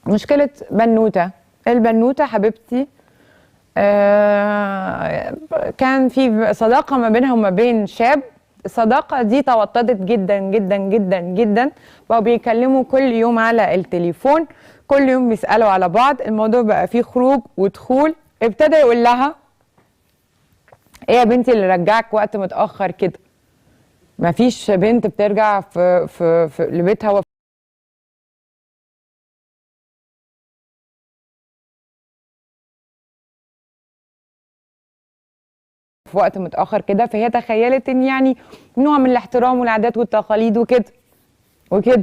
مشكلة بنوته. البنوته حبيبتي كان في صداقه ما بينها وما بين شاب. الصداقة دي توطدت جدا جدا جدا جدا، بقوا بيكلموا كل يوم على التليفون، كل يوم بيسالوا على بعض، الموضوع بقى فيه خروج ودخول. ابتدى يقول لها ايه يا بنتي اللي رجعك وقت متاخر كده؟ مفيش بنت بترجع في في, في لبيتها في وقت متاخر كده. فهي تخيلت ان يعني نوع من الاحترام والعادات والتقاليد وكده وكده.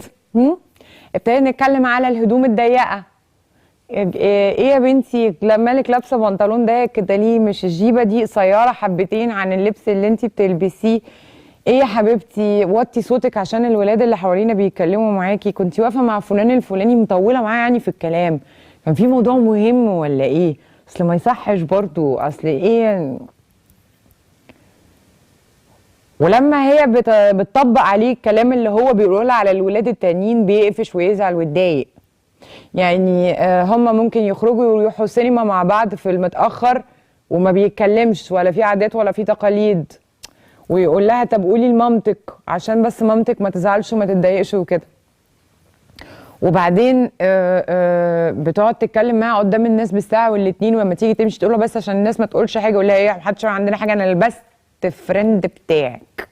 ابتدينا نتكلم على الهدوم الضيقه. ايه يا بنتي مالك لابسه بنطلون ضيق كده ليه؟ مش الجيبه دي قصيرة حبتين عن اللبس اللي انت بتلبسيه؟ ايه يا حبيبتي وطي صوتك عشان الولاد اللي حوالينا بيتكلموا معاكي، كنتي واقفة مع فلان الفلاني مطولة معاه يعني في الكلام، كان في موضوع مهم ولا ايه؟ اصل ما يصحش برضو، اصل ايه. ولما هي بتطبق عليه الكلام اللي هو بيقوله على الولاد التانيين بيقفش ويزعل ويتضايق. يعني هم ممكن يخرجوا ويروحوا سينما مع بعض في المتأخر وما بيتكلمش ولا في عادات ولا في تقاليد، ويقول لها طب قولي لمامتك عشان بس مامتك ما تزعلش وما تتضايقش وكده. وبعدين بتقعد تتكلم معاها قدام الناس بالساعة والاتنين، ولما تيجي تمشي تقول له بس عشان الناس ما تقولش حاجة، يقول لها ايه محدش عندنا حاجة، انا ال best friend بتاعك.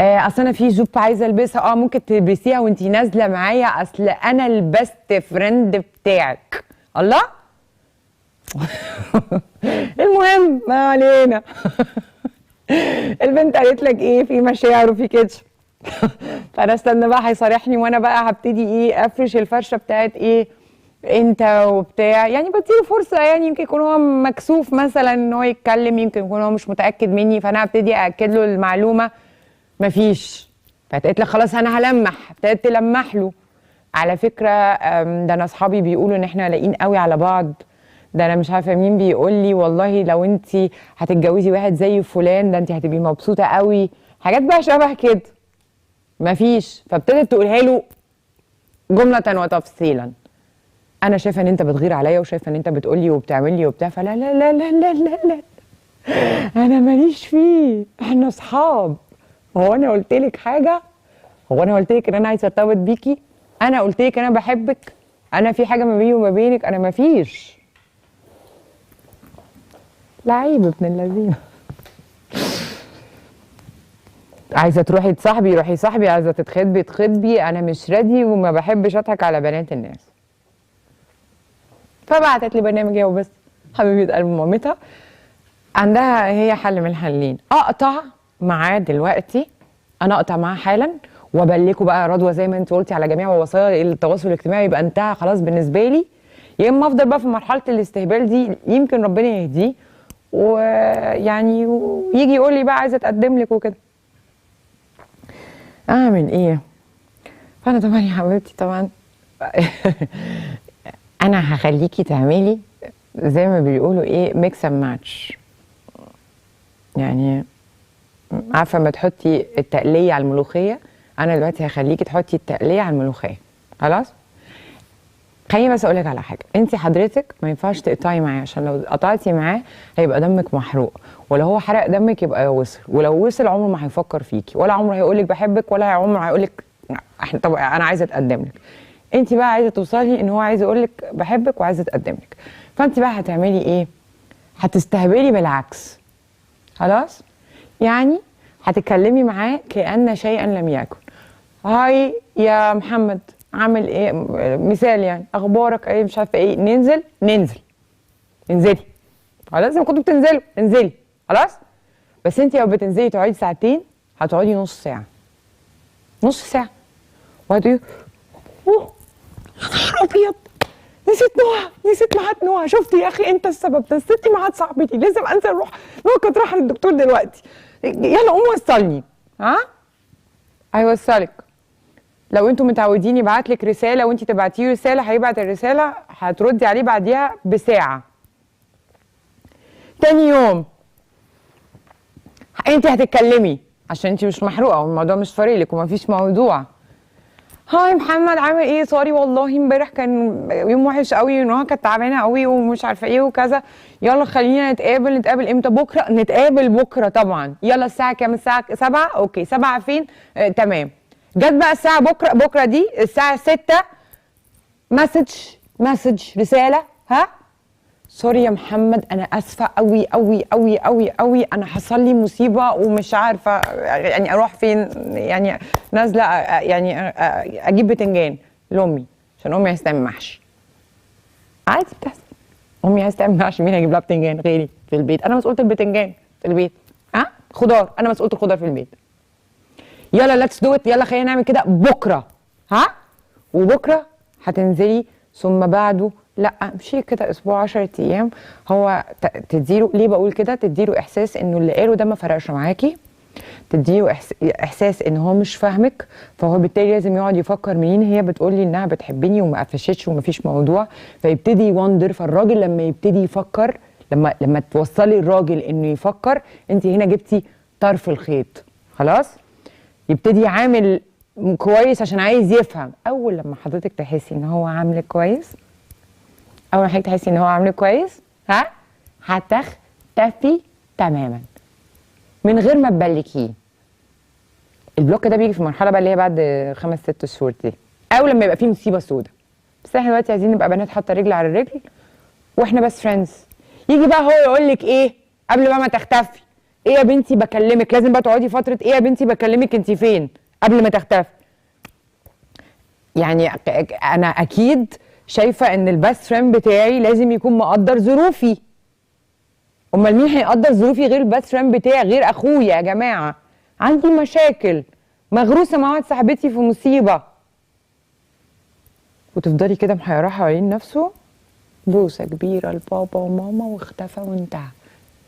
اصل انا في جوب عايزه البسها، ممكن تلبسيها وانتي نازله معايا، اصل انا ال best friend بتاعك. الله. المهم ما علينا. البنت قالت لك ايه، في مشاعر وفي كده. فانا استنى بقى هيصارحني وانا بقى هبتدي ايه افرش الفرشة بتاعت ايه انت وبتاع، يعني بديله فرصة، يعني يمكن يكون هو مكسوف مثلا ان هو يتكلم، يمكن يكون هو مش متاكد مني، فانا هبتدي ااكد له المعلومة. مفيش. فقالت لك خلاص انا هلمح، ابتدت تلمح له على فكرة ده انا اصحابي بيقولوا ان احنا لاقيين قوي على بعض، ده انا مش عارفه مين بيقول لي والله لو انت هتتجوزي واحد زي فلان ده انت هتبقي مبسوطة قوي، حاجات بقى شبه كده. مفيش. فابتدت تقولها له جملة وتفصيلا، انا شايفه ان انت بتغير عليا وشايفه ان انت بتقولي وبتعملي وبتاع، فلا لا لا لا لا لا لا انا ماليش فيه، احنا اصحاب. هو انا قلت لك حاجة؟ هو انا قلت لك ان انا عايزه ارتبط بيكي؟ انا قلت لك انا بحبك؟ انا في حاجة ما بيني وما بينك؟ انا مفيش. لعيب ابن اللذينه. عايزه تروحي تصاحبي روحي صاحبي، عايزه تتخطبي تخطبي، انا مش راضي وما بحبش اضحك على بنات الناس. فبعتت لي برنامج هي وبس، حبيبه قلب مامتها. عندها هي حل من الحلين، اقطع معاه دلوقتي، انا اقطع معاه حالا وابلكه بقى رضوى زي ما انت قلتي على جميع وسائل التواصل الاجتماعي، يبقى انتهى خلاص بالنسبة لي، يا اما افضل بقى في مرحلة الاستهبال دي يمكن ربنا يهديه ويعني ويجي يقول لي بقى عايزه اتقدم لك وكده. اعمل ايه؟ فانا طبعا يا حبيبتي طبعا انا هخليكي تعملي زي ما بيقولوا ايه، mix and match. يعني عارفه ما تحطي التقليه على الملوخية، انا دلوقتي هخليكي تحطي التقليه على الملوخية. خلاص؟ خليني بس اقول لك على حاجة، انت حضرتك ما ينفعش تقطعي معاه، عشان لو قطعتي معاه هيبقى دمك محروق، ولو هو حرق دمك يبقى وصل، ولو وصل عمره ما هيفكر فيكي، ولا عمره هيقول لك بحبك، ولا عمره هيقول لك طب انا عايزه اتقدم لك. انت بقى عايزه توصلي ان هو عايز يقول لك بحبك وعايزه اتقدم لك. فانت بقى هتعملي ايه؟ هتستهبلي بالعكس. خلاص؟ يعني هتتكلمي معاه كأن شيئا لم يكن. هاي يا محمد عامل ايه؟ مثال يعني، اخبارك ايه؟ مش عارفه ايه، ننزل ننزل انزلي. خلاص زي ما كنتوا بتنزلوا انزلي. خلاص؟ بس انت لو بتنزلي تقعدي ساعتين هتقعدي نص ساعة. نص ساعة. وهتقولي اوه يا نهار ابيض نسيت نوع، نسيت ميعاد نوع، شفت يا اخي انت السبب، نسيتني ميعاد صاحبتي، لازم انزل اروح، نوع كانت رايحة للدكتور دلوقتي، يلا قوم وصلني. ها؟ هيوصلك. لو انتوا متعودين يبعت لك رسالة وانت تبعتيه رسالة، هيبعت الرسالة هتردي عليه بعديها بساعة. تاني يوم انت هتتكلمي عشان انت مش محروقة والموضوع مش فارق لك ومفيش موضوع. hi محمد عامل ايه؟ sorry والله امبارح كان يوم وحش قوي، ونهى كانت تعبانة قوي ومش عارفه ايه وكذا، يلا خلينا نتقابل. نتقابل امتى؟ بكره. نتقابل بكره طبعا. يلا الساعة كام؟ الساعة 7. okay 7 فين؟ تمام. جت بقى الساعة بكره، بكره دي الساعة 6، message رسالة، ها sorry يا محمد انا اسفه قوي قوي قوي قوي قوي، انا حصل لي مصيبة ومش عارفه يعني اروح فين، يعني نازله يعني اجيب بتنجان لامي عشان امي عايزه تعمل محشي. عادي بتحصل، امي عايزه تعمل محشي، مين هيجيب لها بتنجان غيري في البيت؟ انا مسؤولة البتنجان في البيت، ها خضار، انا مسؤولة الخضار في البيت. يلا let's do it، يلا خلينا نعمل كده بكره، ها وبكره هتنزلي، ثم بعده لا امشي كده اسبوع 10 ايام. هو تديله، ليه بقول كده؟ تديله احساس انه اللي قاله ده ما فرقش معاكي، تديله احساس ان هو مش فاهمك، فهو بالتالي لازم يقعد يفكر منين هي بتقول لي انها بتحبني وما قفشتش ومفيش موضوع، فيبتدي يوندر. فالراجل لما يبتدي يفكر، لما توصلي الراجل انه يفكر، انت هنا جبتي طرف الخيط، خلاص يبتدي يعامل كويس عشان عايز يفهم. اول لما حضرتك تحسي ان هو عاملك كويس، اول ما حضرتك تحسي ان هو عاملك كويس، ها هتختفي تماما من غير ما تبلكيه. ال block ده بيجي في مرحلة بقى اللي هي بعد 5 6 شهور دي، او لما يبقى فيه مصيبة سودة. بس احنا دلوقتي عايزين نبقى بنات حاطه رجل على الرجل واحنا بس friends. يجي بقى هو يقول لك ايه قبل بقى ما تختفي؟ ايه يا بنتي بكلمك، لازم بقى تقعدي فترة ايه يا بنتي بكلمك انت فين قبل ما تختفي. يعني انا اكيد شايفه ان ال best friend بتاعي لازم يكون مقدر ظروفي. امال مين هيقدر ظروفي غير ال best friend بتاعي، غير اخويا؟ يا جماعة عندي مشاكل، مغروسه مع واحدة صاحبتي في مصيبة، وتفضلي كده محيراه حوالين نفسه. بوسه كبيرة لبابا وماما واختفى وانتهى.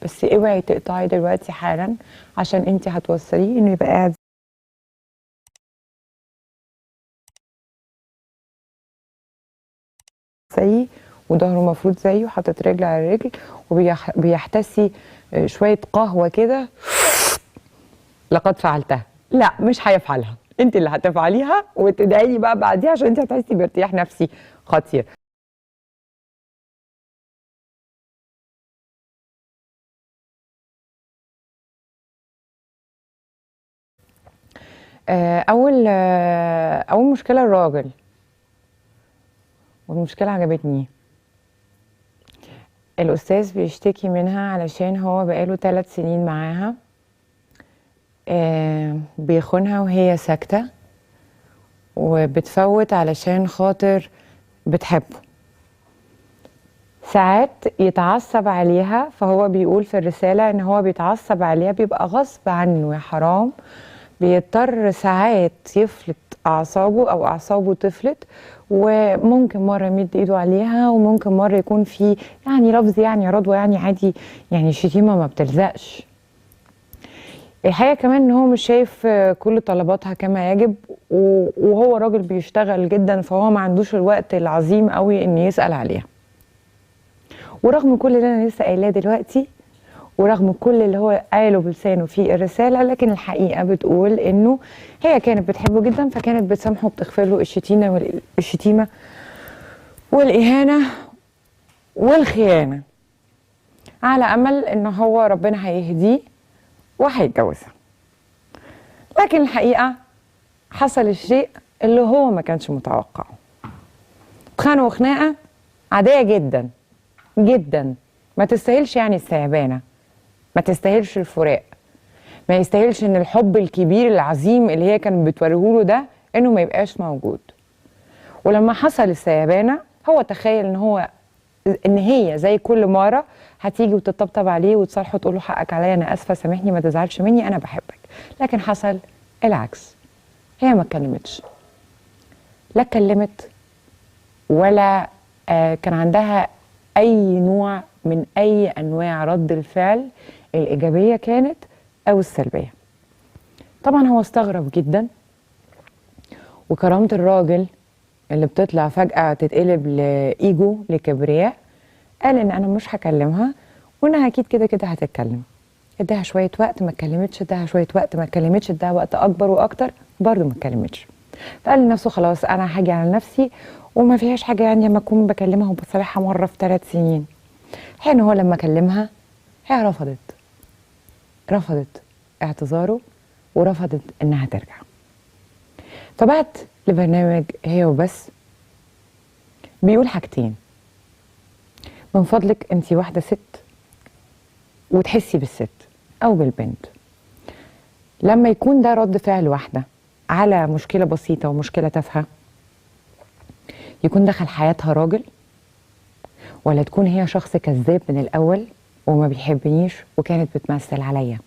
بس اوعي تقطعي دلوقتي حالا، عشان انت هتوصليه انه يبقى قاعد زيي وظهره مفروض زيه، حاطط رجل على رجل، وبيحتسي شوية قهوة كده. لقد فعلتها. لا مش هيفعلها، انت اللي هتفعليها وتدعي لي بقى بعديها، عشان انت هتحسي بارتياح نفسي خطير. اول مشكلة الراجل، والمشكلة عجبتني. الأستاذ بيشتكي منها علشان هو بقاله 3 سنين معاها، بيخونها وهي ساكتة وبتفوت علشان خاطر بتحبه. ساعات يتعصب عليها، فهو بيقول في الرسالة إن هو بيتعصب عليها بيبقى غصب عنه يا حرام، بيضطر ساعات يفلت أعصابه أو أعصابه تفلت، وممكن مرة يمد إيده عليها، وممكن مرة يكون في يعني لفظ يعني رضوى يعني عادي، يعني شتيمة ما بتلزقش. الحقيقة كمان إن هو مش شايف كل طلباتها كما يجب، وهو راجل بيشتغل جدا، فهو ما عندوش الوقت العظيم قوي إن يسأل عليها. ورغم كل اللي أنا لسه قايلاه دلوقتي، ورغم كل اللي هو قاله بلسانه في الرسالة، لكن الحقيقة بتقول إنه هي كانت بتحبه جدا، فكانت بتسامحه وبتغفر له الشتيمة والإهانة والخيانة، على أمل إن هو ربنا هيهديه وهيتجوزها. لكن الحقيقة حصل الشيء اللي هو ما كانش متوقعه. اتخانقوا خناقة عادية جدا جدا، ما تستاهلش يعني السعبانة، ما تستاهلش الفراق، ما يستاهلش ان الحب الكبير العظيم اللي هي كانت بتوريهوله ده انه ما يبقاش موجود. ولما حصل السيبانه هو تخيل ان هو ان هي زي كل مرة هتيجي وتطبطب عليه وتصالحه وتقول له حقك عليا، انا اسفه، سامحني، ما تزعلش مني، انا بحبك. لكن حصل العكس، هي ما اتكلمتش، لا اتكلمت ولا كان عندها اي نوع من اي انواع رد الفعل الايجابية كانت او السلبية. طبعا هو استغرب جدا، وكرامة الراجل اللي بتطلع فجاة تتقلب لايجو لكبرياء، قال ان انا مش هكلمها وانها اكيد كده كده هتتكلم. اداها شوية وقت ما اتكلمتش، اداها شوية وقت ما اتكلمتش، اداها وقت اكبر واكتر برضه ما اتكلمتش. فقال لنفسه خلاص انا هاجي على نفسي وما فيهاش حاجة، يعني لما اكون بكلمها وبصالحها مرة في 3 سنين. حين هو لما كلمها هي رفضت اعتذاره ورفضت انها ترجع. فبعت لبرنامج هي وبس بيقول حاجتين: من فضلك انتي واحدة ست وتحسي بالست او بالبنت، لما يكون ده رد فعل واحدة على مشكلة بسيطة ومشكلة تافهة، يكون دخل حياتها راجل، ولا تكون هي شخص كذاب من الاول وما بيحبنيش وكانت بتمثل عليا.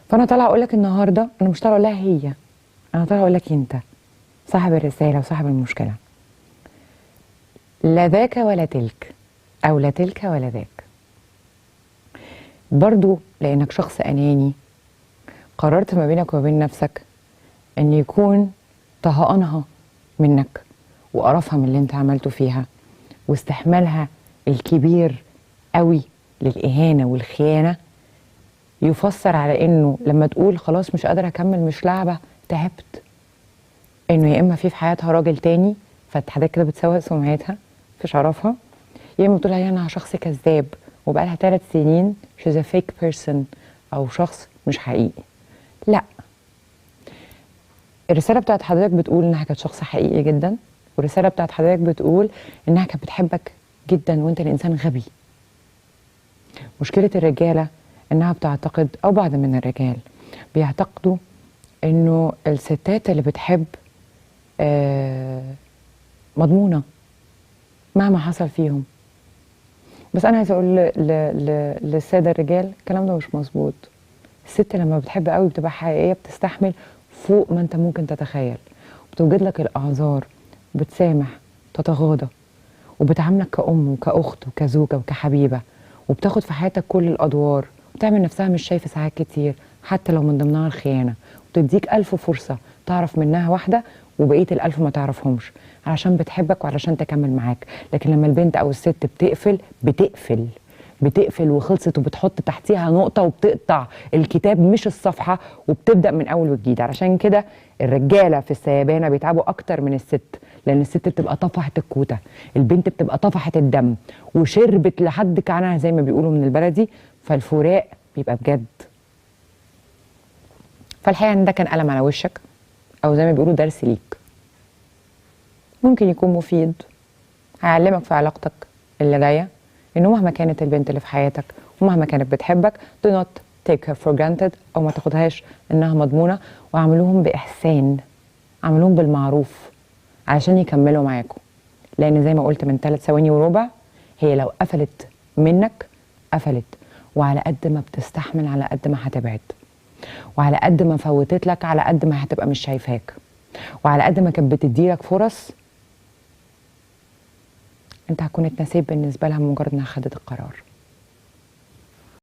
فانا طالعه اقول لك النهارده، انا مش طالعه اقول لها هي، انا طالعه اقول لك انت صاحب الرسالة وصاحب المشكلة. لا ذاك ولا تلك، او لا تلك ولا ذاك. برضو لانك شخص اناني قررت ما بينك وبين نفسك ان يكون طهقانها منك وقرفها من اللي انت عملته فيها واستحمالها الكبير قوي للإهانة والخيانة يفسر على انه لما تقول خلاص مش قادرة اكمل، مش لعبة، تعبت، انه يا اما في حياتها راجل تاني فحضرتك كده بتسوق سمعتها في شرفها، يا اما بتقول عليها انها شخص كذاب وبقالها 3 سنين she's a fake person او شخص مش حقيقي. لا، الرسالة بتاعت حضرتك بتقول انها كانت شخص حقيقي جدا، والرسالة بتاعت حضرتك بتقول انها كانت بتحبك جدا وانت الانسان غبي. مشكلة الرجالة انها بتعتقد، او بعض من الرجال بيعتقدوا انه الستات اللي بتحب مضمونة مهما حصل فيهم. بس انا عايزه اقول للسادة الرجال الكلام ده مش مظبوط. الست لما بتحب قوي بتبقى حقيقية، بتستحمل فوق ما انت ممكن تتخيل، بتوجد لك الاعذار، بتسامح، تتغاضى، وبتعاملك كأم وكأخت وكزوجة وكحبيبة، وبتاخد في حياتك كل الأدوار، وبتعمل نفسها مش شايفة ساعات كتير حتى لو من ضمنها الخيانة، وبتديك 1000 فرصة تعرف منها واحدة وبقية ال1000 ما تعرفهمش، علشان بتحبك وعلشان تكمل معاك. لكن لما البنت أو الست بتقفل بتقفل بتقفل وخلصت، وبتحط تحتيها نقطة وبتقطع الكتاب مش الصفحة، وبتبدأ من أول وجديد. علشان كده الرجالة في السيبانة بيتعبوا أكتر من الست، لأن الست بتبقى طفحت الكوتة، البنت بتبقى طفحت الدم وشربت لحد كعنها زي ما بيقولوا من البلدي، فالفراق بيبقى بجد. فالحقيقة إن ده كان قلم على وشك، أو زي ما بيقولوا درس ليك، ممكن يكون مفيد، هيعلمك في علاقتك اللي جاية إنه مهما كانت البنت اللي في حياتك ومهما كانت بتحبك do not take her for granted، أو ما تاخدهاش إنها مضمونة، وعملوهم بإحسان، عملوهم بالمعروف علشان يكملوا معاكم. لأن زي ما قلت من 3 ثواني وربع، هي لو قفلت منك قفلت، وعلى قد ما بتستحمل على قد ما هتبعد، وعلى قد ما فوتت لك على قد ما هتبقى مش شايفاك، وعلى قد ما كانت بتديلك فرص انت هتكون اتنسيت بالنسبة لها مجرد انها خدت القرار.